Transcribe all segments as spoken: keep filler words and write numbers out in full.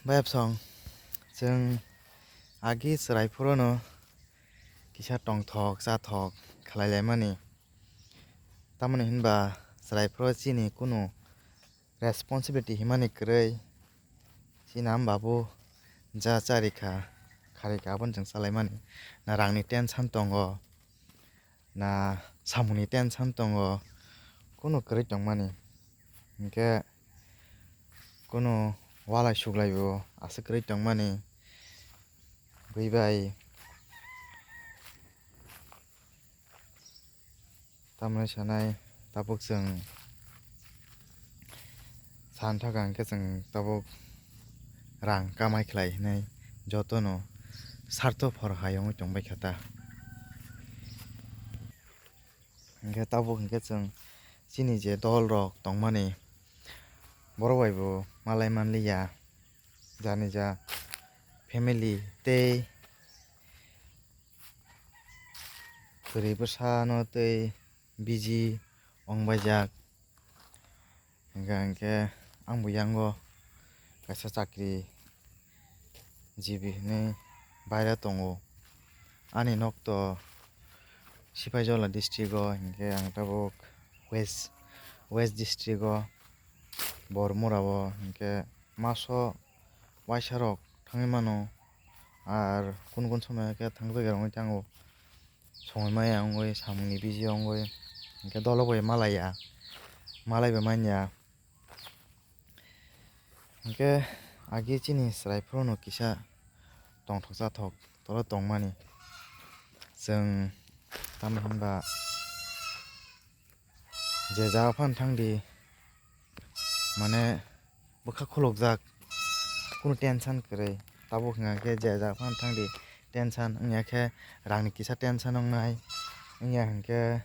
Bayapsong, chwng agi chwrai phorono kisa tongthok chathok khlai laimani. Tamoni hinba chwrai phoro chini kunu responsibility himani kwrwi. Chini ama babu ja charikha kharikha aboni chwng chalaimani. Na rangni tension tongo, na samungni tension tongo, kunu kwrwi tongmani. Hinkhe kunu walai suglaibo aswk kwrwi tongmani. Bui bai tamni sanai tabuk chwng san thaka hinkhe chwng tabuk rang kamai khlai hinwi jotono sartho phor hai wngwi tongbai kha ta. Hinkhe tabuk hinkhe chwng chini je dol rok tongmani borok bai bo malai manliya, jani ja family tei kwrwi bwsano tei busy wngbaijak. Hinkhe, hinkhe ang bo yango kaisa chakri jibi hinwi baira tongo. Ani nok to Sipaijala district o, hinkhe ang tabuk West, West district o Bormura o, hinkhe maso waisa rok thangwi mano, ar kun kun somoy khe thangjak ya wngwi thango. Songwi maya wngwi, samungni busy wngwi, hinkhe dolo bai malaiya, malai bai manya. Hinkhe agi chini chwrai phorono kisa tongthok chathok tolo tongmani. Chwng tamo hinba je jaga phano thangdi, mane bwkha khulukjak, kunu tension kwrwi. Tabuk hwnka khe je jaga phano thangdi, tension wngya khe rangni kisa tension wngnai, wngya hinkhe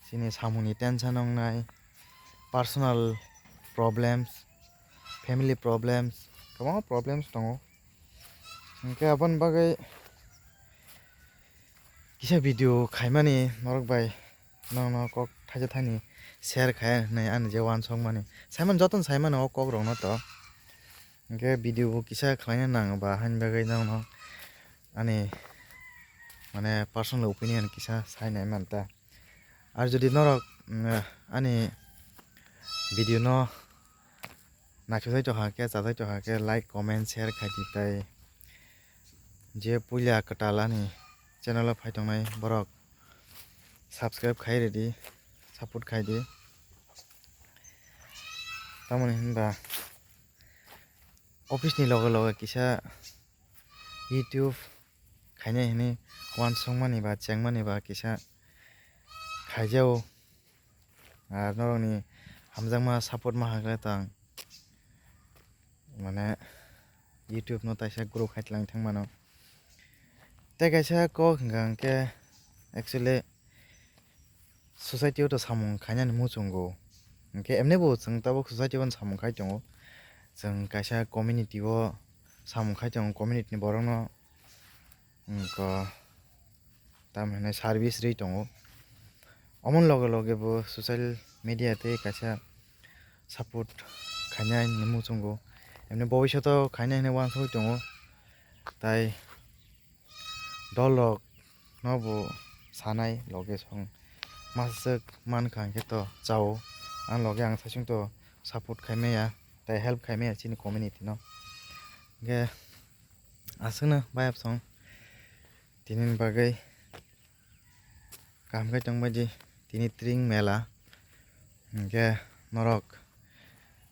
chini samungni tension wngnai, personal problems, family problems, kwbangma problems tongo. Hinkhe aboni bagwi kisa video khaimani norok bai, nono kok thaisa thani share khai hinwi ani je uansukmani. Saimano jotono saimano o kokrokno to. Hinkhe video bo kisa khlaina nang ba haini bagwi nono ani mane personal opinion kisa sainai manta. Ar jodi norok, mm, ani video no naisajak tongkha khe, chajak tongkha khe like, comment, share khai di, tai je puila kwtal ani channel o phai tongnai borok subscribe khai ridi, support khai di. Tamoni hinba office ni loge loge kisa YouTube khainai hinwi uansukmani ba chengmani ba kisa khaijao. Ar norokni hamjakma support ma hakhe tang mane YouTube no taisa grow khai tlang thang mano. Tei kaisa kok hwnka hwnkhe actually society o to samung khainani muchungo. Hinkhe emni bo chwng tabuk society o samung khai tongo. Chwng kaisa community o samung khai tongo, community ni borok no wngkha tamo hinwi service rwi tongo. Omoni loge loge bo social media tei kaisa support khainai hinwi muchungo. Emni bobishoto khainai hinwi uansugwi tongo. Tai dol rok no bo sanai loge song masaswk mankha hinkhe to chao. Ang loge ang saichung to support khaimaya, tai help khaimaya chini community no. Hinkhe aswkno bayapsong tini bagwi kaham khe tongbaidi tini tring mela. Hinkhe norok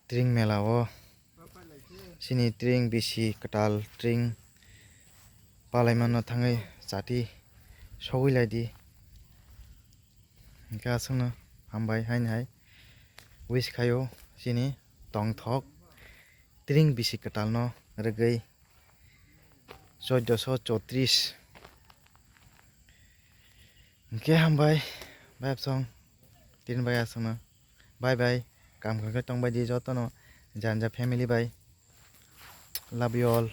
tring mela o chini tring bisi kwtal tring palaimano thangwi chati sogwi laidi. Hinkhe aswkno hambai haini hai wish khaio chini tongthok tring bisi kwtalno rwgwi. Choidoso chotris. Hinkhe hambai, bayapsong, tini bai aswkno. Bye bye. Kam khe tongbaidi jotono, janja family bai. Love you all.